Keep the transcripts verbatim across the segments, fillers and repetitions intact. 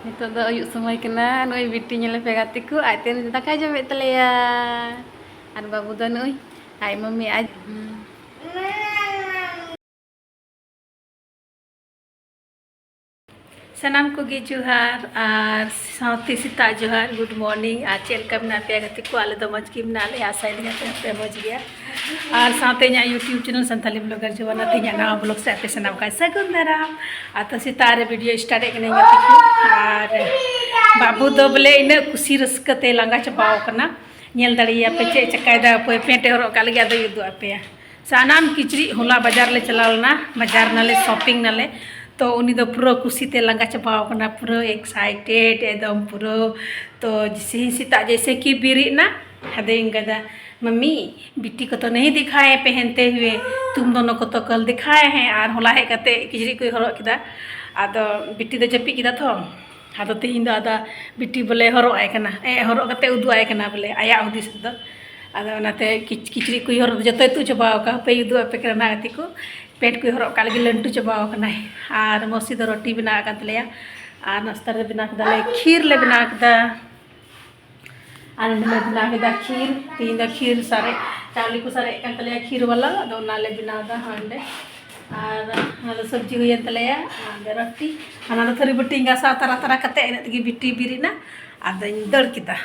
ᱱᱤᱛᱚᱜ ᱫᱚ ᱟᱹᱭᱩᱵ ᱥᱚᱢᱚᱭ ᱠᱟᱱᱟ᱾ ᱱᱩᱭ ᱵᱤᱴᱤ ᱧᱮᱞᱮ ᱯᱮ ᱜᱟᱛᱮ ᱠᱚ, ᱟᱡ ᱛᱮ ᱫᱟᱠᱟᱭ ᱡᱚᱢᱮᱫ ᱛᱟᱞᱮᱭᱟ᱾ ᱟᱨ ᱵᱟᱹᱵᱩ ᱫᱚ ᱱᱩᱭ ᱟᱡ ᱢᱟᱹᱢᱤ ᱟᱡ ᱥᱟᱱᱟᱢ ᱠᱚᱜᱮ ᱡᱚᱦᱟᱨ ᱟᱨ ᱥᱟᱶᱛᱮ ᱥᱮᱛᱟᱜ ᱡᱚᱦᱟᱨ, good morning᱾ ᱟᱨ ᱪᱮᱫ ᱞᱮᱠᱟ ᱢᱮᱱᱟᱜ ᱯᱮᱭᱟ ᱜᱟᱛᱮ ᱠᱚ? ᱟᱞᱮ ᱫᱚ ᱢᱚᱡᱽ ᱜᱮ ᱢᱮᱱᱟᱜ ᱞᱮᱭᱟ, ᱟᱥᱟᱭ ᱫᱟᱹᱧ ᱟᱯᱮ ᱦᱚᱸᱯᱮ ᱢᱚᱡᱽ ᱜᱮᱭᱟ᱾ ᱟᱨ ᱥᱟᱶᱛᱮ ᱤᱧᱟᱹᱜ YouTube channel ᱥᱟᱱᱛᱟᱞᱤ blogger ᱡᱚᱣᱟᱱᱟ ᱛᱮᱦᱮᱧᱟᱜ ᱱᱟᱣᱟ vlog ᱥᱮ ᱟᱯᱮ ᱥᱟᱱᱟᱢ ᱠᱚ ᱥᱟᱹᱜᱩᱱ ᱫᱟᱨᱟᱢ᱾ ᱟᱨ ᱛᱚ ᱥᱮᱛᱟᱜ ᱨᱮ video start ᱮᱫ ᱠᱟᱹᱱᱟᱹᱧ ᱜᱟᱛᱮ ᱠᱚ᱾ ᱟᱨ ᱵᱟᱹᱵᱩ ᱫᱚ ᱵᱚᱞᱮ ᱤᱱᱟᱹᱜ ᱠᱩᱥᱤ ᱨᱟᱹᱥᱠᱟᱹ ᱛᱮ ᱞᱟᱸᱜᱟ ᱪᱟᱵᱟᱣ ᱠᱟᱱᱟ᱾ ᱧᱮᱞ ᱫᱟᱲᱮᱭᱟᱯᱮ ᱪᱮᱫ ᱮ ᱪᱮᱠᱟᱭᱮᱫᱟ, ᱚᱠᱚᱭ ᱯᱮᱱᱴ ᱮ ᱦᱚᱨᱚᱜ ᱠᱟᱜ ᱞᱟᱹᱜᱤᱫ, ᱟᱫᱚᱧ ᱩᱫᱩᱜ ᱟᱯᱮᱭᱟ᱾ ᱥᱟᱱᱟᱢ ᱠᱤᱪᱨᱤᱡ ᱦᱚᱞᱟ ᱵᱟᱡᱟᱨ ᱞᱮ ᱪᱟᱞᱟᱣ ᱞᱮᱱᱟ, ᱵᱟᱡᱟᱨ ᱱᱟᱞᱮ, shopping ᱱᱟᱞᱮ, ᱛᱚ ᱩᱱᱤ ᱫᱚ ᱯᱩᱨᱟᱹ ᱠᱩᱥᱤᱛᱮ ᱞᱟᱸᱜᱟ ᱪᱟᱵᱟᱣ ᱠᱟᱱᱟ, ᱯᱩᱨᱟᱹ excited ᱮᱠᱫᱚᱢ ᱯᱩᱨᱟᱹ᱾ ᱛᱚ ᱥᱤᱧ ᱥᱮᱛᱟᱜ ᱡᱮᱭᱥᱮ ᱠᱤ ᱵᱮᱨᱮᱫ ᱮᱱᱟ, ᱟᱫᱚᱭ ᱚᱱᱠᱟᱭᱫᱟ, "ᱢᱟᱢᱤ, ᱵᱤᱴᱤ ᱠᱚ ᱛᱚ ᱱᱟᱦᱤ ᱫᱤᱠᱷᱟᱭᱮ ᱯᱮᱦᱮᱱᱛᱮ ᱦᱩᱭᱮ, ᱛᱩᱢ ᱫᱚᱱᱚ ᱠᱚ ᱛᱚ ᱠᱟᱞ ᱫᱤᱠᱷᱟᱭᱮ ᱦᱮᱸ?" ᱟᱨ ᱦᱚᱞᱟ ᱦᱮᱡ ᱠᱟᱛᱮ ᱠᱤᱪᱨᱤᱡ ᱠᱚᱭ ᱦᱚᱨᱚᱜ ᱠᱮᱫᱟ᱾ ᱟᱫᱚ ᱵᱤᱴᱤ ᱫᱚ ᱡᱟᱹᱯᱤᱫ ᱠᱮᱫᱟ ᱛᱚ, ᱟᱫᱚ ᱛᱮᱦᱮᱧ ᱫᱚ ᱟᱫᱚ ᱵᱤᱴᱤ ᱵᱚᱞᱮ ᱦᱚᱨᱚᱜ ᱟᱭ ᱠᱟᱱᱟ, ᱮ, ᱦᱚᱨᱚᱜ ᱠᱟᱛᱮ ᱩᱫᱩᱜ ᱟᱭ ᱠᱟᱱᱟ ᱵᱚᱞᱮ ᱟᱭᱟᱜ ᱦᱩᱫᱤᱥ ᱛᱮᱫᱚ᱾ ᱟᱫᱚ ᱚᱱᱟᱛᱮ ᱠᱤᱪ-, ᱠᱤᱪᱨᱤᱡ ᱠᱚ ᱦᱚᱨᱚᱜ ᱡᱚᱛᱚᱭ ᱛᱩᱫ ᱪᱟᱵᱟᱣ ᱠᱟᱜᱼᱟ, ᱦᱟᱯᱮ ᱩᱫᱩᱜ ᱟᱯᱮ ᱠᱟᱱᱟ ᱱᱟᱦᱟᱜ ᱜᱟᱛᱮ ᱠᱚ᱾ ᱯᱮᱱᱴ ᱠᱚᱭ ᱦᱚᱨᱚᱜ ᱠᱟᱜ ᱞᱟᱹᱜᱤᱫ ᱞᱟᱹᱱᱴᱩ ᱪᱟᱵᱟᱣ ᱠᱟᱱᱟᱭ᱾ ᱟᱨ ᱢᱚᱥᱤ ᱫᱚ ᱨᱩᱴᱤ ᱵᱮᱱᱟᱣ ᱟᱠᱟᱱ ᱛᱟᱞᱮᱭᱟ, ᱟᱨ ᱱᱟᱥᱛᱟ ᱨᱮ ᱵᱮᱱᱟᱣ ᱠᱮᱫᱟᱞᱮ ᱠᱷᱤᱨ ᱞᱮ ᱵᱮᱱᱟᱣ ᱠᱮᱫᱟ᱾ ᱟᱨ ᱱᱚᱸᱰᱮ ᱞᱮ ᱵᱮᱱᱟᱣ ᱠᱮᱫᱟ ᱠᱷᱤᱨ᱾ ᱛᱮᱦᱮᱧ ᱫᱚ ᱠᱷᱤᱨ ᱥᱟᱨᱮᱡ, ᱪᱟᱣᱞᱮ ᱠᱚ ᱥᱟᱨᱮᱡ ᱠᱟᱱ ᱛᱟᱞᱮᱭᱟ ᱠᱷᱤᱨ ᱵᱟᱞᱟ, ᱟᱫᱚ ᱚᱱᱟ ᱞᱮ ᱵᱮᱱᱟᱣ ᱮᱫᱟ ᱦᱚᱸ ᱚᱸᱰᱮ᱾ ᱟᱨ ᱚᱱᱟ ᱫᱚ ᱥᱚᱵᱽᱡᱤ ᱦᱩᱭᱮᱱ ᱛᱟᱞᱮᱭᱟ, ᱟᱨ ᱚᱸᱰᱮ ᱨᱩᱴᱤ᱾ ᱦᱟᱱᱟ ᱫᱚ ᱛᱷᱟᱹᱨᱤ ᱵᱟᱹᱴᱤᱧ ᱜᱟᱥᱟᱣ ᱛᱟᱨᱟ ᱛᱟᱨᱟ ᱠᱟᱛᱮ ᱤᱱᱟᱹᱜ ᱛᱮᱜᱮ ᱵᱤᱴᱤ ᱵᱮᱨᱮᱫ ᱮᱱᱟ, ᱟᱫᱚᱧ ᱫᱟᱹᱲ ᱠᱮᱫᱟ᱾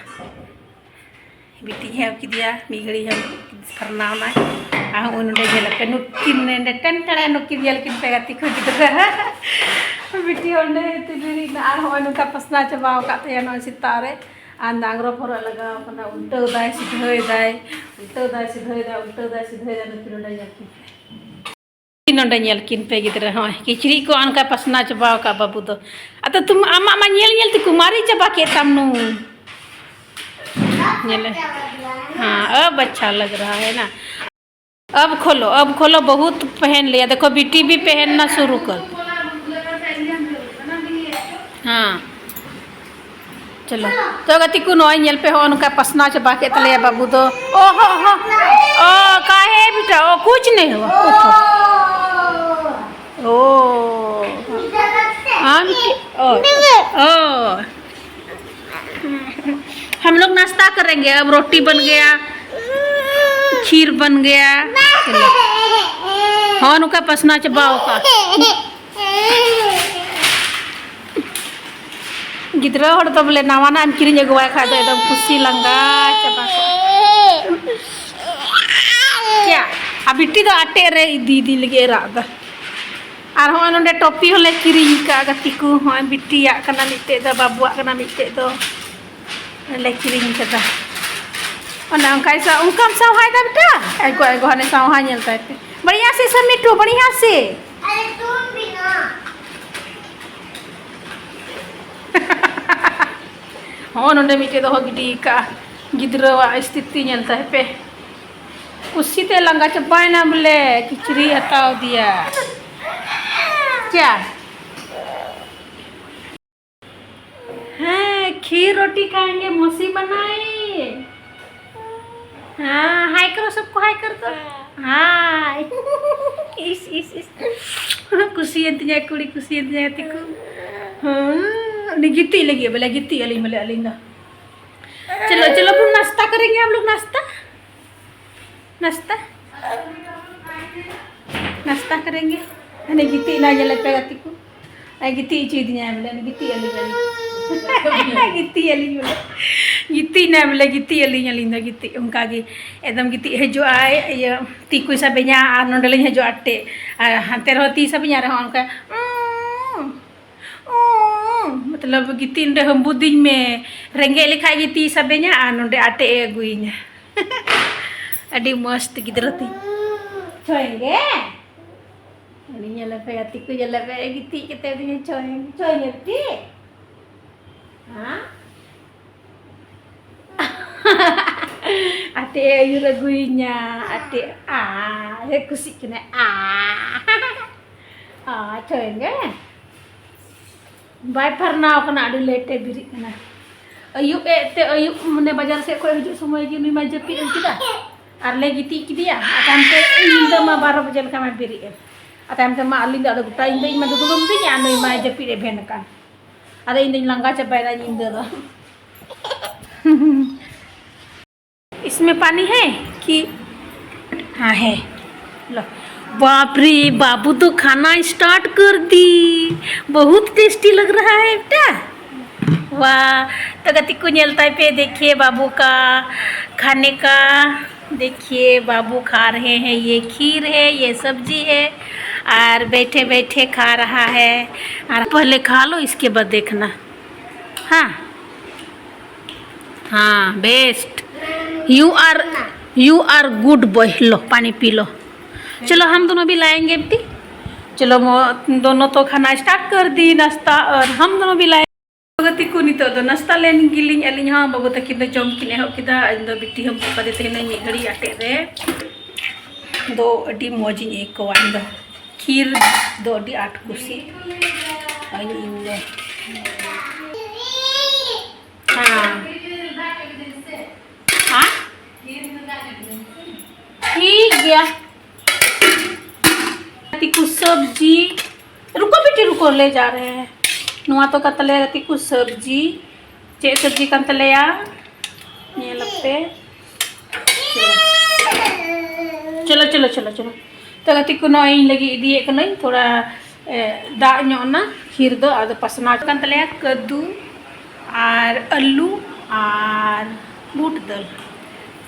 ᱵᱤᱴᱤᱧ ᱦᱮᱣ ᱠᱮᱫᱮᱭᱟ, ᱢᱤᱫ ᱜᱷᱟᱹᱲᱤᱡ ᱦᱮᱣ ᱯᱷᱟᱨᱱᱟᱣ ᱮᱱᱟᱭ᱾ ᱟᱨ ᱦᱚᱸᱜᱼᱚᱭ ᱱᱚᱸᱰᱮ ᱧᱮᱞ ᱟᱯᱮ, ᱱᱩᱠᱤᱱ ᱱᱚᱸᱰᱮ ᱴᱮᱱ ᱴᱮᱲᱮ, ᱱᱩᱠᱤᱱ ᱧᱮᱞ ᱠᱤᱱ ᱯᱮ ᱜᱟᱛᱮ ᱠᱚ ᱜᱤᱫᱽᱨᱟᱹ᱾ ᱵᱤᱴᱤ ᱚᱸᱰᱮ ᱛᱤ ᱵᱮᱨᱮᱫ ᱮᱱᱟ, ᱟᱨ ᱦᱚᱸᱜᱼᱚᱭ ᱱᱚᱝᱠᱟ ᱯᱟᱥᱱᱟᱣ ᱪᱟᱵᱟᱣ ᱟᱠᱟᱫ ᱛᱟᱭᱟ ᱱᱚᱜᱼᱚᱭ ᱥᱮᱛᱟᱜ ᱨᱮ᱾ ᱟᱨ ᱟᱝᱨᱚᱯ ᱦᱚᱨᱚᱜ ᱞᱟᱜᱟᱣ ᱠᱟᱱᱟ, ᱩᱞᱴᱟᱹᱣ ᱫᱟᱭ, ᱥᱤᱫᱷᱟᱹᱭ ᱫᱟᱭ, ᱩᱞᱴᱟᱹᱣ ᱫᱟᱭ, ᱥᱤᱫᱷᱟᱹᱭ ᱫᱟᱭ, ᱩᱞᱴᱟᱹᱣ ᱫᱟᱭ, ᱥᱤᱫᱷᱟᱹᱭ ᱫᱟᱭ, ᱱᱩᱠᱤᱱ ᱱᱚᱸᱰᱮ ᱧᱮᱞ ᱠᱤᱱ ᱯᱮ᱾ ᱱᱚᱸᱰᱮ ᱧᱮᱞ ᱠᱤᱱ ᱯᱮ ᱜᱤᱫᱽᱨᱟᱹ, ᱦᱚᱸᱜᱼᱚᱭ ᱠᱤᱪᱨᱤᱡ ᱠᱚ ᱚᱱᱠᱟ ᱯᱟᱥᱱᱟᱣ ᱪᱟᱵᱟᱣ ᱟᱠᱟᱫ ᱵᱟᱹᱵᱩ ᱫᱚ᱾ ᱟᱫᱚ ᱛᱩᱢ-, ᱟᱢᱟᱜ ᱢᱟ ᱧᱮᱞ ᱧᱮᱞ ᱛᱮᱠᱚ ᱢᱟᱨᱮ ᱪᱟᱵᱟ ᱠᱮᱫ ᱛᱟᱢ ᱱᱩᱭ᱾ ᱧᱮᱞᱮ᱾ ᱦᱮᱸ, ᱟᱵ ᱟᱪᱪᱷᱟ ᱞᱟᱜᱽ ᱨᱟᱦᱟ ᱦᱟᱭ ᱱᱟ᱾ ᱟᱵ ᱠᱷᱳᱞᱳ, ᱟᱵ ᱠᱷᱳᱞᱳ, ᱵᱚᱦᱩᱛ ᱯᱮᱦᱮᱱ ᱞᱤᱭᱟ, ᱫᱮᱠᱷᱳ ᱵᱤᱴᱤ ᱵᱷᱤ ᱯᱮᱦᱮᱱᱱᱟ ᱥᱩᱨᱩ ᱠᱟᱨ᱾ ᱦᱮᱸ᱾ ᱪᱚᱞᱚ, ᱛᱚ ᱜᱟᱛᱮ ᱠᱚ, ᱱᱚᱜᱼᱚᱭ ᱧᱮᱞ ᱯᱮ, ᱦᱚᱸᱜᱼᱚ ᱱᱚᱝᱠᱟ ᱯᱟᱥᱱᱟᱣ ᱪᱟᱵᱟ ᱠᱮᱫ ᱛᱟᱞᱮᱭᱟ ᱵᱟᱹᱵᱩ ᱫᱚ᱾ ᱚ ᱦᱚ ᱦᱚ, ᱚ ᱠᱟᱦᱮ ᱵᱮᱴᱟ, ᱚ ᱠᱩᱪ ᱱᱟᱦᱤ ᱦᱩᱣᱟ, ᱩᱴᱷᱳ᱾ ᱚ, ᱟᱢ ᱠᱤ-, ओ, ओ। हम लोग नाश्ता करेंगे। अब रोटी बन गया, खीर बन गया। ᱦᱚᱸ, ᱱᱚᱝᱠᱟ ᱯᱟᱥᱱᱟᱣ ᱪᱟᱵᱟᱣ ᱠᱟᱜᱼᱟ᱾ ᱜᱤᱫᱽᱨᱟᱹ ᱦᱚᱲ ᱫᱚ ᱵᱚᱞᱮ ᱱᱟᱣᱟᱱᱟᱜ ᱮᱢ ᱠᱤᱨᱤᱧ ᱟᱹᱜᱩᱣᱟᱭ ᱠᱷᱟᱡ ᱫᱚ ᱮᱠᱫᱚᱢ ᱠᱩᱥᱤ ᱞᱟᱸᱜᱟ ᱪᱟᱵᱟ ᱠᱚᱜᱼᱟ᱾ ᱪᱮᱫ? ᱟᱨ ᱵᱤᱴᱤ ᱫᱚ ᱟᱴᱮᱫ ᱨᱮ ᱤᱫᱤ ᱤᱫᱤ ᱞᱟᱹᱜᱤᱫ ᱮ ᱨᱟᱜ ᱮᱫᱟ᱾ ᱟᱨ ᱦᱚᱸᱜᱼᱚᱭ ᱱᱚᱰᱮ ᱴᱚᱯᱤ ᱦᱚᱸᱞᱮ ᱠᱤᱨᱤᱧ ᱟᱠᱟᱫᱼᱟ ᱜᱟᱛᱮ ᱠᱚ᱾ ᱦᱚᱸᱜᱼᱚᱭ ᱵᱤᱴᱤᱭᱟᱜ ᱠᱟᱱᱟ ᱢᱤᱫᱴᱮᱡ ᱫᱚ, ᱵᱟᱹᱵᱩᱣᱟᱜ ᱠᱟᱱᱟ ᱢᱤᱫᱴᱮᱡ ᱫᱚ, ᱞᱮ ᱠᱤᱨᱤᱧ ᱠᱟᱫᱟ᱾ ᱚᱱᱮ ᱚᱱᱠᱟ ᱥᱟ-, ᱚᱱᱠᱟᱢ ᱥᱟᱶᱦᱟᱭ ᱫᱟ ᱵᱮᱴᱟ? ᱮ ᱜᱚ, ᱮ ᱜᱚ, ᱦᱟᱱᱮ ᱥᱟᱶᱦᱟ ᱧᱮᱞ ᱛᱟᱭ ᱯᱮ᱾ ᱵᱟᱹᱲᱤᱡ ᱦᱟᱸᱥᱤ ᱥᱮ ᱢᱤᱴᱩ, ᱵᱟᱹᱲᱤᱡ ᱦᱟᱸᱥᱤ? ᱦᱚᱸ, ᱱᱚᱰᱮ ᱢᱤᱫᱴᱮᱡ ᱫᱚᱦᱚ ᱜᱤᱰᱤ ᱠᱟᱜᱼᱟ᱾ ᱜᱤᱫᱽᱨᱟᱹᱣᱟᱜ ᱥᱛᱷᱤᱛᱤ ᱧᱮᱞ ᱛᱟᱭ ᱯᱮ᱾ ᱠᱩᱥᱤᱛᱮ ᱞᱟᱸᱜᱟ ᱪᱟᱵᱟᱭᱮᱱᱟ ᱵᱚᱞᱮ, ᱠᱤᱪᱨᱤᱡ ᱦᱟᱛᱟᱣ ᱫᱤᱭᱟ᱾ ᱪᱮᱫ? ᱦᱮᱸ, ᱠᱷᱤᱨ ᱨᱳᱴᱤ ᱠᱷᱟᱭᱮᱸᱜᱮ, ᱢᱚᱥᱤ ᱵᱟᱱᱟᱭᱮ᱾ ᱦᱮᱸ, ᱦᱟᱭ ᱠᱚᱨᱚ, ᱥᱚᱵᱠᱚ ᱦᱟᱭ ᱠᱚᱨ ᱫᱚ᱾ ᱦᱟᱭ᱾ ᱤᱥ, ᱤᱥ, ᱤᱥ᱾ ᱠᱩᱥᱤᱭᱮᱱ ᱛᱤᱧᱟᱹ ᱠᱩᱲᱤ, ᱠᱩᱥᱤᱭᱮᱱ ᱛᱤᱧᱟᱹ ᱜᱟᱛᱮ ᱠᱚ᱾ ᱦᱮᱸ, ᱩᱱᱤ ᱜᱤᱛᱤᱡ ᱞᱟᱹᱜᱤᱫ ᱵᱚᱞᱮ, ᱜᱤᱛᱤᱡ ᱟᱹᱞᱤᱧ ᱵᱚᱞᱮ ᱟᱹᱞᱤᱧ ᱫᱚ᱾ ᱪᱚᱞᱚ, ᱪᱚᱞᱚ, ᱵᱚᱱ ᱱᱟᱥᱛᱟ ᱠᱟᱨᱮᱸᱜᱮ ᱦᱟᱢ ᱞᱳᱜ, ᱱᱟᱥᱛᱟ᱾ ᱱᱟᱥᱛᱟ, ᱱᱟᱥᱛᱟ ᱠᱟᱨᱮᱸᱜᱮ᱾ ᱦᱟᱱᱮ ᱜᱤᱛᱤᱡ ᱮᱱᱟᱭ, ᱧᱮᱞᱮ ᱯᱮ ᱜᱟᱛᱮ ᱠᱚ᱾ ᱟᱨ ᱜᱤᱛᱤᱡ ᱦᱚᱪᱚᱭᱮᱫᱤᱧᱟᱭ ᱵᱚᱞᱮ, ᱜᱤᱛᱤᱡ ᱟᱹᱞᱤᱧ, ᱟᱹᱞᱤᱧ᱾ ᱜᱤᱛᱤᱡ ᱟᱹᱞᱤᱧ ᱵᱚᱞᱮ᱾ ᱜᱤᱛᱤᱡ ᱮᱱᱟᱭ ᱵᱚᱞᱮ, ᱜᱤᱛᱤᱡ ᱟᱹᱞᱤᱧ, ᱟᱹᱞᱤᱧ ᱫᱚ ᱜᱤᱛᱤᱡ᱾ ᱚᱱᱠᱟ ᱜᱮ ᱮᱠᱫᱚᱢ ᱜᱤᱛᱤᱡ ᱦᱤᱡᱩᱜ ᱟᱭ, ᱤᱭᱟᱹ, ᱛᱤ ᱠᱚᱭ ᱥᱟᱵᱮᱧᱟ ᱟᱨ ᱱᱚᱸᱰᱮ ᱞᱤᱧ ᱦᱤᱡᱩᱜᱼᱟ ᱟᱴᱮᱫ᱾ ᱟᱨ ᱦᱟᱱᱛᱮ ᱨᱮᱦᱚᱸ ᱛᱤ ᱥᱟᱵᱮᱧᱟ, ᱟᱨ ᱦᱚᱸ ᱚᱱᱠᱟ, ᱩᱸ, ᱩᱸ, ᱢᱚᱛᱞᱚᱵ ᱜᱤᱛᱤᱡ ᱱᱚᱸᱰᱮ ᱦᱟᱹᱢᱵᱩᱫᱤᱧ ᱢᱮ᱾ ᱨᱮᱸᱜᱮᱡ ᱞᱮᱠᱷᱟᱡ ᱜᱮ ᱛᱤ ᱥᱟᱵᱮᱧᱟ ᱟᱨ ᱱᱚᱸᱰᱮ ᱟᱴᱮᱫ ᱮ ᱟᱹᱜᱩᱭᱤᱧᱟ᱾ ᱟᱹᱰᱤ ᱢᱚᱡᱽ ᱛᱮ ᱜᱤᱫᱽᱨᱟᱹ ᱛᱤᱧ᱾ ᱪᱷᱚᱭᱮᱸᱜᱮ? ᱩᱱᱤ ᱧᱮᱞᱮ ᱯᱮ, ᱜᱟᱛᱮ ᱠᱚ ᱧᱮᱞᱮ ᱯᱮ, ᱜᱤᱛᱤᱡ ᱠᱟᱛᱮ ᱩᱱᱤ ᱪᱷᱚᱭᱮᱸᱜᱮ, ᱪᱷᱚᱭᱮᱸᱜᱮ ᱵᱤᱴᱤ? ᱦᱮᱸ? ᱟᱴᱮᱫ ᱮ ᱟᱹᱭᱩᱨ ᱟᱹᱜᱩᱭᱤᱧᱟ, ᱟᱴᱮᱫ, ᱟ, ᱦᱮ ᱠᱩᱥᱤᱜ ᱠᱟᱱᱟᱭ, ᱟ, ᱟ, ᱪᱷᱚᱭᱮᱸᱜᱮ? ᱵᱟᱭ ᱯᱷᱟᱨᱱᱟᱣ ᱠᱟᱱᱟ, ᱟᱹᱰᱤ ᱞᱮᱴ ᱮ ᱵᱮᱨᱮᱫ ᱠᱟᱱᱟ᱾ ᱟᱹᱭᱩᱵ ᱮ ᱮᱱᱛᱮ, ᱟᱹᱭᱩᱵ ᱢᱟᱱᱮ ᱵᱟᱡᱟᱨ ᱥᱮᱫ ᱠᱷᱚᱱ ᱦᱤᱡᱩᱜ ᱥᱚᱢᱚᱭ ᱜᱮ ᱩᱱᱤ ᱢᱟᱭ ᱡᱟᱹᱯᱤᱫ ᱮᱢ ᱠᱮᱫᱟ ᱟᱨ ᱞᱮ ᱜᱤᱛᱤᱡ ᱠᱮᱫᱮᱭᱟ᱾ ᱟᱨ ᱛᱟᱭᱚᱢ ᱛᱮ ᱧᱤᱫᱟᱹ ᱢᱟ ᱵᱟᱨᱚ ᱵᱟᱡᱮ ᱞᱮᱠᱟ ᱢᱟᱭ ᱵᱮᱨᱮᱫ ᱮᱱ᱾ ᱟᱨ ᱛᱟᱭᱚᱢ ᱛᱮ ᱢᱟ ᱟᱹᱞᱤᱧ ᱫᱚ ᱟᱫᱚ ᱜᱚᱴᱟ ᱧᱤᱫᱟᱹ ᱤᱧ ᱢᱟ ᱫᱩᱫᱲᱩᱢ ᱫᱤᱧ ᱟᱨ ᱱᱩᱭ ᱢᱟᱭ ᱡᱟᱹᱯᱤᱫ ᱮ ᱵᱷᱮᱱ ᱟᱠᱟᱱ᱾ ᱟᱫᱚ ᱤᱧ ᱫᱚᱧ ᱞᱟᱸᱜᱟ ᱪᱟᱵᱟᱭᱮᱱᱟ ᱧᱤᱫᱟᱹ ᱫᱚ᱾ इसमें पानी है कि? हाँ है। लो। बाप रे, बाबू तो खाना स्टार्ट कर दी। बहुत टेस्टी लग रहा है बेटा। वाह। तो गति को, ᱧᱮᱞ ᱛᱟᱭ ᱯᱮ, देखिए बाबू का खाने का। देखिए बाबू खा रहे हैं, ये खीर है, ये सब्जी है, और बैठे बैठे खा रहा है। और पहले खा लो, इसके बाद देखना। हाँ, हाँ, best. You are, you are good boy. लो, पानी पी लो। चलो, हम दोनों भी लाएंगे बेटी। चलो, दोनों तो खाना स्टार्ट कर दी, नाश्ता, और हम दोनों भी लाएंगे। ᱜᱟᱛᱮ ᱠᱚ, ᱱᱤᱛᱚᱜ ᱫᱚ ᱱᱟᱥᱛᱟ ᱞᱮᱱ ᱜᱮᱞᱤᱧ ᱟᱹᱞᱤᱧ ᱦᱚᱸ᱾ ᱵᱟᱹᱵᱩ ᱛᱟᱹᱠᱤᱱ ᱫᱚ ᱡᱚᱢ ᱠᱤᱱ ᱮᱦᱚᱵ ᱠᱮᱫᱟ, ᱤᱧ ᱫᱚ ᱵᱤᱴᱤ ᱦᱚᱸ ᱵᱟᱹᱵᱩ ᱛᱟᱹᱠᱤᱱ ᱫᱚ ᱢᱤᱫ ᱜᱷᱟᱹᱲᱤᱡ ᱟᱴᱮᱫ ᱨᱮ ᱫᱚ ᱟᱹᱰᱤ ᱢᱚᱡᱽ ᱤᱧ ᱟᱹᱭᱠᱟᱹᱣᱟ᱾ ᱤᱧ ᱫᱚ ᱠᱷᱤᱨ ᱫᱚ ᱟᱹᱰᱤ ᱟᱸᱴ ᱠᱩᱥᱤ ᱟᱹᱧ ᱤᱧ ᱫᱚ᱾ ᱦᱮᱸ, ᱦᱮᱸ, ᱴᱷᱤᱠ ᱜᱮᱭᱟ᱾ ᱜᱟᱛᱮ ᱠᱚ, ᱥᱚᱵᱽᱡᱤ, ᱨᱩᱠᱚ ᱵᱤᱴᱤ, ᱨᱩᱠᱚ, ᱞᱮ ᱡᱟ ᱨᱮ ᱦᱮᱸ᱾ ᱱᱚᱣᱟ ᱛᱚ ᱠᱟᱱ ᱛᱟᱞᱮᱭᱟ ᱜᱟᱛᱮ ᱠᱚ ᱥᱚᱵᱽᱡᱤ᱾ ᱪᱮᱫ ᱥᱚᱵᱽᱡᱤ ᱠᱟᱱ ᱛᱟᱞᱮᱭᱟ? ᱧᱮᱞ ᱟᱯᱮ᱾ ᱪᱚᱞᱚ, ᱪᱚᱞᱚ, ᱪᱚᱞᱚ, ᱪᱚᱞᱚ᱾ ᱛᱚ ᱜᱟᱛᱮ ᱠᱚ, ᱱᱚᱜᱼᱚᱭ ᱤᱧ ᱞᱟᱹᱜᱤᱫ ᱤᱫᱤᱭᱮᱫ ᱠᱟᱹᱱᱟᱹᱧ ᱛᱷᱚᱲᱟ, ᱮ, ᱫᱟᱜ ᱧᱚᱜ ᱮᱱᱟ ᱠᱷᱤᱨ ᱫᱚ, ᱟᱫᱚ ᱯᱟᱥᱱᱟᱣ ᱠᱟᱱ ᱛᱟᱞᱮᱭᱟ ᱠᱟᱹᱫᱩ ᱟᱨ ᱟᱹᱞᱩ ᱟᱨ ᱵᱩᱴ ᱫᱟᱹᱞ,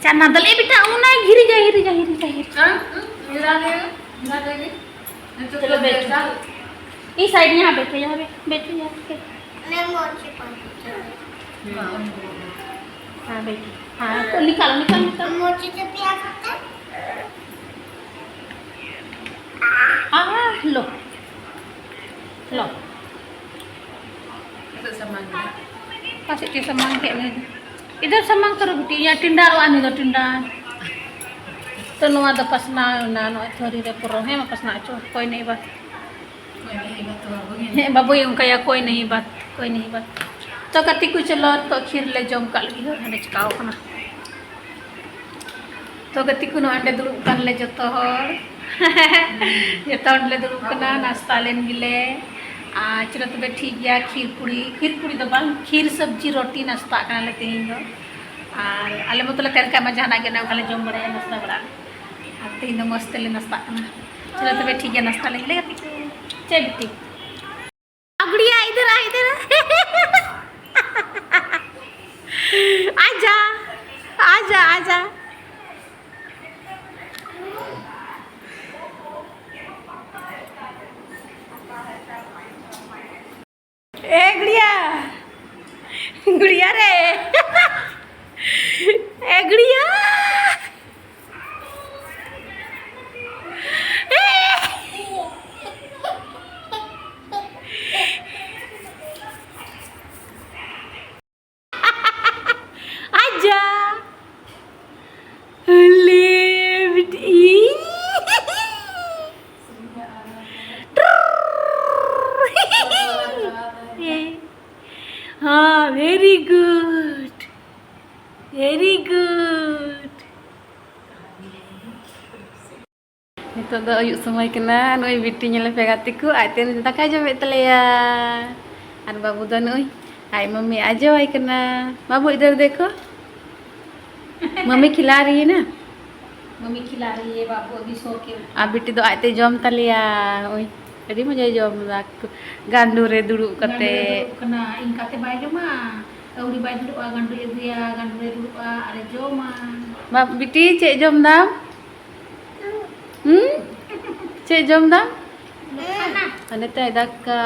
ᱪᱟᱱᱟ ᱫᱟᱹᱞ᱾ ᱮ ᱵᱮᱴᱟ, ᱚᱱᱟ ᱦᱤᱨᱤᱡᱟ, ᱦᱤᱨᱤᱡᱟ, ᱦᱤᱨᱤᱡᱟ, ᱦᱤᱨᱤᱡᱟ᱾ ᱦᱮᱸ, ᱦᱮᱸ, ᱦᱤᱨᱟ ᱜᱮ, ᱦᱤᱨᱟ ᱜᱮ᱾ चलो बैठो। इस साइड यहाँ बैठो, यहाँ पे बैठो, यहाँ पे। मैं मोची पर। हाँ, बैठो। हाँ, तो निकालो, निकालो, निकालो। मोची से प्यार करते हैं? हाँ, लो। लो। ᱯᱟᱥᱮᱡ ᱪᱮᱫ ᱥᱟᱢᱟᱝ ᱠᱮᱫ ᱢᱮ? ᱤᱫᱷᱟᱨ ᱥᱟᱢᱟᱝ ᱠᱚᱨᱚ ᱵᱤᱴᱤ, ᱭᱟ ᱴᱤᱱᱰᱟ ᱨᱚ ᱟᱱᱤ ᱫᱚ ᱴᱤᱱᱰᱟ᱾ ᱛᱚ ᱱᱚᱣᱟ ᱫᱚ ᱯᱟᱥᱱᱟᱣ ᱮᱱᱟ, ᱱᱚᱜᱼᱚᱭ ᱛᱷᱟᱹᱨᱤ ᱨᱮ ᱯᱩᱨᱟᱹ, ᱦᱮᱸ, ᱢᱟ ᱯᱟᱥᱱᱟᱣ ᱦᱚᱪᱚ, ᱠᱚᱭ ᱱᱟᱦᱤ ᱵᱟᱛ᱾ ᱦᱮᱸ, ᱵᱟᱵᱩᱭ ᱚᱱᱠᱟᱭᱟ, ᱠᱚᱭ ᱱᱟᱦᱤ ᱵᱟᱛ, ᱠᱚᱭ ᱱᱟᱦᱤ ᱵᱟᱛ᱾ ᱛᱚ ᱜᱟᱛᱮ ᱠᱚ, ᱪᱚᱞᱚ, ᱛᱚ ᱠᱷᱤᱨ ᱞᱮ ᱡᱚᱢ ᱠᱟᱜ ᱞᱟᱹᱜᱤᱫ, ᱦᱟᱸᱰᱮ ᱪᱤᱠᱟᱣ ᱠᱟᱱᱟ᱾ ᱛᱚ ᱜᱟᱛᱮ ᱠᱚ, ᱱᱚᱜᱼᱚᱭ ᱱᱚᱰᱮ ᱫᱩᱲᱩᱵ ᱠᱟᱱ ᱞᱮ ᱡᱚᱛᱚ ᱦᱚᱲ᱾ ᱡᱚᱛᱚ ᱦᱚᱲ ᱞᱮ ᱫᱩᱲᱩᱵ ᱠᱟᱱᱟ, ᱱᱟᱥᱛᱟ ᱞᱮᱱ ᱜᱮᱞᱮ᱾ ᱟᱨ ᱪᱚᱞᱚ ᱛᱚᱵᱮ ᱴᱷᱤᱠ ᱜᱮᱭᱟ, ᱠᱷᱤᱨ ᱯᱩᱲᱤ, ᱠᱷᱤᱨ ᱯᱩᱲᱤ ᱫᱚ ᱵᱟᱝ, ᱠᱷᱤᱨ ᱥᱚᱵᱽᱡᱤ ᱨᱚᱴᱤ ᱱᱟᱥᱛᱟᱜ ᱠᱟᱱᱟᱞᱮ ᱛᱮᱦᱮᱧ ᱫᱚ᱾ ᱟᱨ ᱟᱞᱮ ᱢᱚᱛᱚ ᱞᱮ ᱛᱟᱦᱮᱱ ᱠᱷᱟᱱ ᱢᱟ ᱡᱟᱦᱟᱱᱟᱜ ᱜᱮ ᱚᱱᱟ ᱠᱚᱞᱮ ᱡᱚᱢ ᱵᱟᱲᱟᱭᱟ, ᱱᱟᱥᱛᱟ ᱵᱟᱲᱟ᱾ ᱟᱨ ᱛᱮᱦᱮᱧ ᱫᱚ ᱢᱚᱡᱽ ᱛᱮᱞᱮ ᱱᱟᱥᱛᱟᱜ ᱠᱟᱱᱟ᱾ ᱪᱚᱞᱚ ᱛᱚᱵᱮ ᱴᱷᱤᱠ ᱜᱮᱭᱟ, ᱱᱟᱥᱛᱟ ᱞᱮ ᱞᱟᱹᱭ ᱠᱟᱛᱮ ᱠᱚ᱾ ᱪᱮᱫ ᱵᱤᱴᱤ? ᱟᱜᱲᱤᱭᱟ, ᱤᱫᱷᱟᱨ ᱟ, ᱤᱫᱷᱟᱨ ᱟ᱾ आजा, आजा, आजा। ए गुड़िया, गुड़िया रे। ए गुड़िया। आजा। ले बेटी। हाँ, very good, very good। ᱱᱤᱛᱚᱜ ᱫᱚ ᱟᱹᱭᱩᱵ ᱥᱚᱢᱚᱭ ᱠᱟᱱᱟ᱾ ᱱᱩᱭ ᱵᱤᱴᱤ ᱧᱮᱞᱮ ᱯᱮ ᱜᱟᱛᱮ ᱠᱚ, ᱟᱡ ᱛᱮ ᱫᱟᱠᱟᱭ ᱡᱚᱢᱮᱫ ᱛᱟᱞᱮᱭᱟ᱾ ᱟᱨ ᱵᱟᱹᱵᱩ ᱫᱚ ᱱᱩᱭ ᱟᱡ ᱢᱟᱢᱤ ᱟᱡᱚᱣᱟᱭ ᱠᱟᱱᱟ᱾ ᱵᱟᱹᱵᱩ ᱤᱫᱷᱟᱨ ᱫᱮᱠᱷᱚ, ᱢᱟᱢᱤ ᱠᱷᱤᱞᱟ ᱨᱦᱤ ᱦᱮ ᱱᱟ᱾ मम्मी खिला रही है बाबू, अभी सो के उठा। ᱟᱨ ᱵᱤᱴᱤ ᱫᱚ ᱟᱡ ᱛᱮ ᱡᱚᱢ ᱛᱟᱞᱮᱭᱟ᱾ ᱳᱭ, ᱟᱹᱰᱤ ᱢᱚᱡᱟᱭ ᱡᱚᱢ ᱮᱫᱟ᱾ ᱜᱟᱸᱰᱳ ᱨᱮ ᱫᱩᱲᱩᱵ ᱠᱟᱛᱮ᱾ ᱜᱟᱸᱰᱳ ᱨᱮ ᱫᱩᱲᱩᱵ ᱠᱟᱱᱟ, ᱤᱱᱠᱟᱛᱮ ᱵᱟᱭ ᱡᱚᱢᱟ᱾ ᱟᱹᱣᱲᱤ ᱵᱟᱭ ᱫᱩᱲᱩᱵᱼᱟ, ᱜᱟᱸᱰᱳᱭ ᱟᱹᱜᱩᱭᱟ, ᱜᱟᱸᱰᱳ ᱨᱮ ᱫᱩᱲᱩᱵᱼᱟ ᱟᱨᱮ ᱡᱚᱢᱟ᱾ ᱵᱟ-, ᱵᱤᱴᱤ, ᱪᱮᱫ ᱡᱚᱢ ᱫᱟᱢ? ᱦᱩᱸ? ᱪᱮᱫ ᱡᱚᱢ ᱫᱟᱢ? ᱠᱷᱟᱱᱟ᱾ ᱦᱟᱱᱮ ᱛᱟᱭ ᱫᱟᱠᱟ,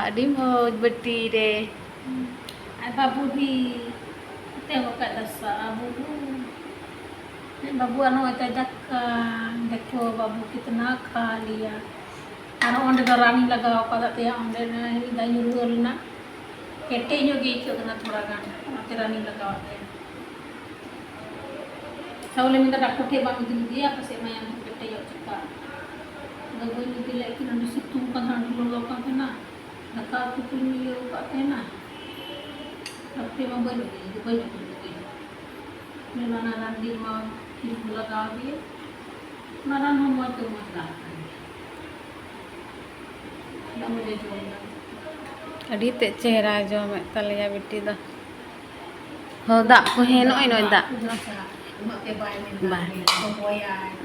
ᱟᱹᱰᱤ ᱢᱚᱡᱽ ᱵᱟᱹᱴᱤ ᱨᱮ᱾ ᱟᱨ ᱵᱟᱹᱵᱩ ᱦᱤ, ᱛᱮ ᱵᱟᱠᱷᱟᱡ ᱫᱟᱥᱟ, ᱵᱟᱹᱵᱩ᱾ ᱵᱟᱹᱵᱩ ᱟᱨ ᱱᱚᱜᱼᱚᱭ ᱛᱟᱭ ᱫᱟᱠᱟ, ᱫᱮᱠᱷᱚ ᱵᱟᱹᱵᱩ ᱠᱤᱛᱱᱟ ᱠᱷᱟ ᱞᱤᱭᱟ᱾ ᱟᱨ ᱚᱸᱰᱮ ᱫᱚ ᱨᱟᱱᱤᱧ ᱞᱟᱜᱟᱣ ᱟᱠᱟᱫᱟ ᱛᱟᱭᱟ, ᱚᱸᱰᱮ ᱢᱤᱫ ᱫᱷᱟᱣ ᱧᱩᱨᱦᱟᱹ ᱞᱮᱱᱟ, ᱠᱮᱴᱮᱡ ᱧᱚᱜ ᱜᱮ ᱟᱹᱭᱠᱟᱹᱜ ᱠᱟᱱᱟ ᱛᱷᱚᱲᱟ ᱜᱟᱱ, ᱚᱱᱟᱛᱮ ᱨᱟᱱᱤᱧ ᱞᱟᱜᱟᱣᱟᱫ ᱛᱟᱭᱟ᱾ ᱥᱟᱣᱞᱮ ᱢᱮᱱᱫᱟ ᱰᱟᱠᱛᱚᱨ ᱴᱷᱮᱡ ᱵᱟᱢ ᱤᱫᱤ ᱞᱮᱫᱮᱭᱟ, ᱯᱟᱥᱮᱡ ᱢᱟᱭᱟᱢ ᱠᱚ ᱠᱮᱴᱮᱡᱚᱜ ᱪᱮᱠᱟ᱾ ᱟᱫᱚ ᱵᱟᱹᱧ ᱤᱫᱤ ᱞᱮᱫ ᱠᱤᱱᱟ, ᱟᱹᱰᱤ ᱥᱤᱛᱩᱝ ᱠᱟᱱ ᱛᱟᱦᱮᱸ, ᱟᱹᱰᱤ ᱞᱚᱞᱚ ᱠᱟᱱ ᱛᱟᱦᱮᱱᱟ, ᱫᱟᱠᱟ ᱩᱛᱩ ᱠᱚᱧ ᱤᱭᱟᱹ ᱟᱠᱟᱫ ᱛᱟᱦᱮᱱᱟ᱾ ᱛᱟᱨᱯᱚᱨᱮ ᱢᱟ ᱵᱟᱹᱧ ᱤᱫᱤ ᱞᱮᱫᱮ, ᱵᱟᱹᱧ ᱟᱹᱜᱩ ᱞᱮᱫᱮᱭᱟ᱾ ᱢᱮᱱᱟ ᱚᱱᱟ ᱨᱟᱱ ᱫᱤᱱ ᱢᱟ ᱠᱤᱨᱤᱧ ᱞᱟᱜᱟᱣ ᱜᱮ, ᱚᱱᱟ ᱨᱟᱱ ᱦᱚᱸ ᱢᱚᱡᱽ ᱫᱚ ᱢᱚᱡᱽ ᱨᱟᱱ ᱠᱟᱱ ᱜᱮᱭᱟ᱾ ᱟᱹᱰᱤ ᱛᱮᱫ ᱪᱮᱦᱨᱟᱭ ᱡᱚᱢᱮᱫ ᱛᱟᱞᱮᱭᱟ ᱵᱤᱴᱤ ᱫᱚ᱾ ᱦᱚᱸ, ᱫᱟᱜ ᱠᱚ, ᱦᱮᱸ, ᱱᱚᱜᱼᱚᱭ, ᱱᱚᱜᱼᱚᱭ ᱫᱟᱜ᱾ ᱵᱟᱭ᱾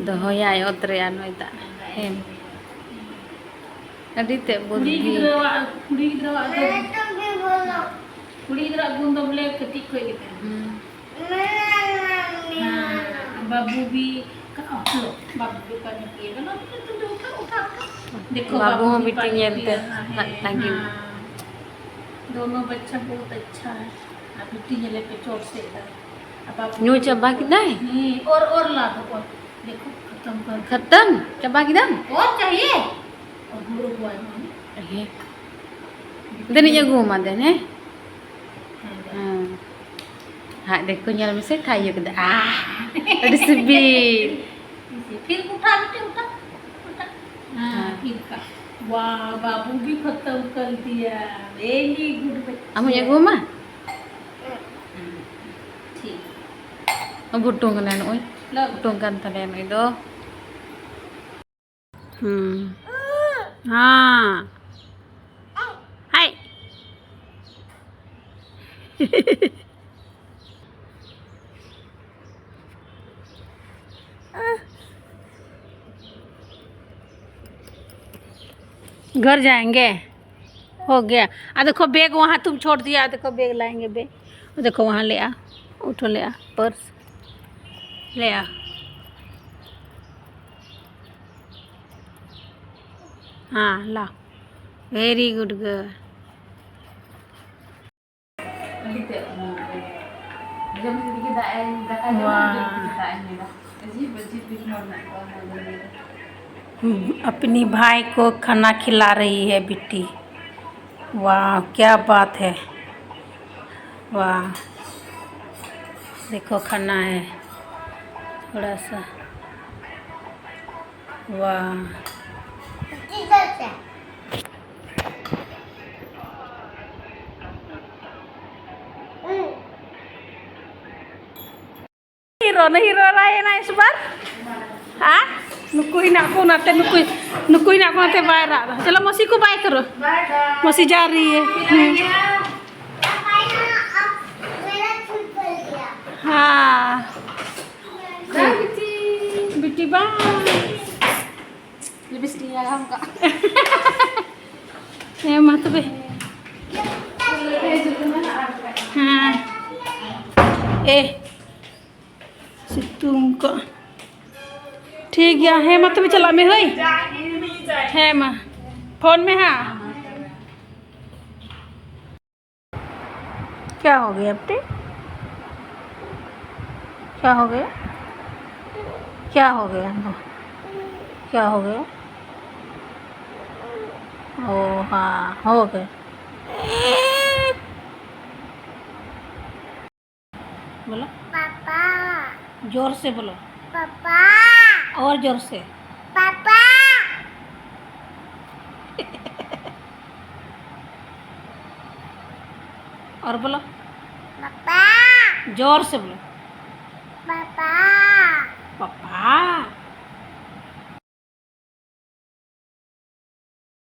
ᱫᱚᱦᱚᱭᱟᱭ ᱚᱛ ᱨᱮ ᱟᱨ ᱱᱚᱜᱼᱚᱭ ᱫᱟᱜ᱾ ᱦᱮᱸ᱾ ᱟᱹᱰᱤ ᱛᱮᱫ ᱠᱩᱲᱤ ᱵᱩᱫᱽᱫᱷᱤ᱾ ᱜᱤᱫᱽᱨᱟᱹᱣᱟᱜ, ᱠᱩᱲᱤ ᱜᱤᱫᱽᱨᱟᱹᱣᱟᱜ ᱫᱚ, ᱠᱩᱲᱤ ᱜᱤᱫᱽᱨᱟᱹᱣᱟᱜ ᱜᱩᱱ ᱫᱚ ᱵᱚᱞᱮ ᱠᱟᱹᱴᱤᱡ ᱠᱷᱚᱡ ᱜᱮ ᱛᱟᱦᱮᱱᱟ᱾ ᱦᱩᱸ᱾ ᱦᱮᱸ, ᱵᱟᱹᱵᱩ ᱵᱤ, ᱵᱟᱹᱵᱩ ᱵᱤ ᱯᱟᱱᱤ ᱯᱤᱭᱮᱜᱟ, ᱵᱟᱹᱵᱩ ᱵᱤ ᱛᱩᱢ ᱩᱴᱷᱟ, ᱩᱴᱷᱟ, ᱩᱴᱷᱟ᱾ ᱫᱮᱠᱷᱚ, ᱵᱟᱹᱵᱩ ᱦᱚᱸ ᱵᱤ ᱵᱤᱴᱤ ᱯᱟᱱᱤ ᱧᱮᱞ ᱛᱮ ᱯᱤᱭᱮᱜᱟ, ᱦᱮᱸ, ᱞᱟᱸᱜᱤᱱ᱾ ᱦᱮᱸ᱾ ᱫᱳᱱᱳ ᱵᱟᱪᱪᱟ ᱵᱚᱦᱩᱛ ᱟᱪᱪᱷᱟ ᱦᱮ᱾ ᱟᱨ ᱵᱤᱴᱤ ᱧᱮᱞᱮ ᱯᱮ ᱪᱚᱴ ᱥᱮᱫ ᱫᱟ᱾ ᱟᱨ ᱵᱟᱹᱵᱩ ᱧᱩ ᱪᱟᱵᱟ ᱠᱮᱫᱟᱭ? ᱦᱮᱸ, ᱚᱨ, ᱚᱨ ᱞᱟ ᱫᱚ, ᱚᱨ᱾ ᱫᱮᱠᱷᱚ, ᱠᱷᱟᱛᱟᱢ ᱠᱟᱨ ᱫᱤᱭᱟ᱾ ᱠᱷᱟᱛᱟᱢ? ᱪᱟᱵᱟ ᱠᱮᱫᱟᱢ? ᱚᱨ ᱪᱟᱦᱤᱭᱮ? ᱚᱨ ᱦᱩᱲᱩ ᱠᱚ ᱟᱭᱢᱟ᱾ ᱦᱮᱸ᱾ ᱫᱮᱱᱤᱧ ᱟᱹᱜᱩ ᱟᱢᱟ ᱫᱮᱱ, ᱦᱮᱸ? ᱦᱮᱸ, ᱫᱮᱱ᱾ ᱦᱮᱸ᱾ ᱦᱟᱸᱜ ᱫᱮᱠᱷᱚ, ᱧᱮᱞ ᱢᱮᱥᱮ, ᱛᱷᱟᱭᱚ ᱠᱮᱫᱟ᱾ ᱟᱦ, ᱟᱹᱰᱤ ᱥᱤᱵᱤᱞ᱾ ᱯᱷᱤᱨ ᱩᱴᱷᱟ, ᱵᱤᱴᱤ, ᱩᱴᱷᱟ, ᱩᱴᱷᱟ᱾ ᱦᱮᱸ, ᱦᱮᱸ᱾ ᱯᱷᱤᱨ ᱠᱟ᱾ ᱣᱟᱦ, ᱵᱟᱹᱵᱩ ᱵᱤ ᱠᱷᱚᱛᱚᱢ ᱠᱟᱨ ᱫᱤᱭᱟ᱾ Very good ᱵᱟᱪᱪᱟ᱾ ᱟᱢ ᱦᱚᱧ ᱟᱹᱜᱩ ᱟᱢᱟ? ᱴᱷᱤᱠ᱾ ᱵᱷᱩᱴᱩᱝ ᱠᱟᱱᱟᱭ ᱱᱩᱭ᱾ ᱞᱟᱹᱜᱩ᱾ ᱵᱷᱩᱴᱩᱝ ᱠᱟᱱ ᱛᱟᱞᱮᱭᱟ ᱱᱩᱭ ᱫᱚ᱾ ᱦᱩᱸ᱾ ᱦᱟᱸ᱾ ᱦᱟᱭ᱾ घर जाएंगे। हो गया। आ देखो, बैग वहाँ तुम छोड़ दिया। आ देखो, बैग लाएंगे, बैग। वो देखो, वहाँ ले आ, उठो, ले आ, पर्स ले आ। हाँ, ला। Very good girl। ᱟᱹᱰᱤ ᱛᱮᱫ ᱢᱚᱡᱽ ᱜᱮ᱾ ᱡᱚᱢ ᱛᱮᱜᱮ ᱫᱟᱜ ᱮ, ᱫᱟᱠᱟ ᱡᱚᱢ ᱟᱨ ᱡᱚᱢ ᱛᱮᱜᱮ ᱫᱟᱜ ᱮ ᱧᱩᱭᱟ᱾ ᱟᱹᱡᱤᱵ ᱟᱹᱡᱤᱵ ᱵᱤᱱ ᱦᱚᱲ ᱢᱮᱱᱟᱜ ᱠᱚᱣᱟ ᱱᱚᱣᱟ ᱫᱩᱱᱤᱭᱟᱹ ᱨᱮ᱾ अपनी भाई को खाना खिला रही है बिट्टी। वाह, क्या बात है। वाह, देखो खाना है थोड़ा सा। वाह। हीरो नहीं रो रहा है ना इस बार? हाँ? ᱱᱩᱠᱩ ᱦᱮᱱᱟᱜ ᱠᱚ ᱚᱱᱟᱛᱮ, ᱱᱩᱠᱩ, ᱱᱩᱠᱩ ᱦᱮᱱᱟᱜ ᱠᱚ ᱚᱱᱟᱛᱮ ᱵᱟᱭ ᱨᱟᱜ ᱮᱫᱟ᱾ ᱪᱚᱞᱚ ᱢᱟᱹᱥᱤ ᱠᱚ ᱵᱟᱭ ᱠᱚᱨᱚ᱾ ᱢᱟᱹᱥᱤ ᱡᱟ ᱨᱤᱭᱮ᱾ ᱦᱩᱸ᱾ ᱦᱮᱸ᱾ ᱵᱤᱴᱤ ᱵᱟᱭ᱾ ᱞᱤᱯᱤᱥᱴᱤᱠ ᱤᱧ ᱞᱟᱜᱟᱣ ᱠᱟᱜ᱾ ᱦᱮᱸ ᱢᱟ ᱛᱚᱵᱮ᱾ ᱦᱮᱸ᱾ ᱮ, ᱥᱤᱛᱩᱝ ᱠᱚ᱾ ᱴᱷᱤᱠ ᱜᱮᱭᱟ, ᱦᱮᱸ ᱢᱟ ᱛᱚᱵᱮ ᱪᱟᱞᱟᱜ ᱢᱮ ᱦᱳᱭ᱾ ᱦᱮᱸ ᱢᱟ, ᱯᱷᱳᱱ ᱢᱮ ᱦᱟᱸᱜ᱾ क्या हो गया बेटे? क्या हो गया? क्या हो गया? क्या हो गया? ओ हाँ, हो गया। बोलो। पापा। जोर से बोलो। पापा। और जोर से। पापा। और बोलो। पापा। जोर से बोलो। पापा। पापा।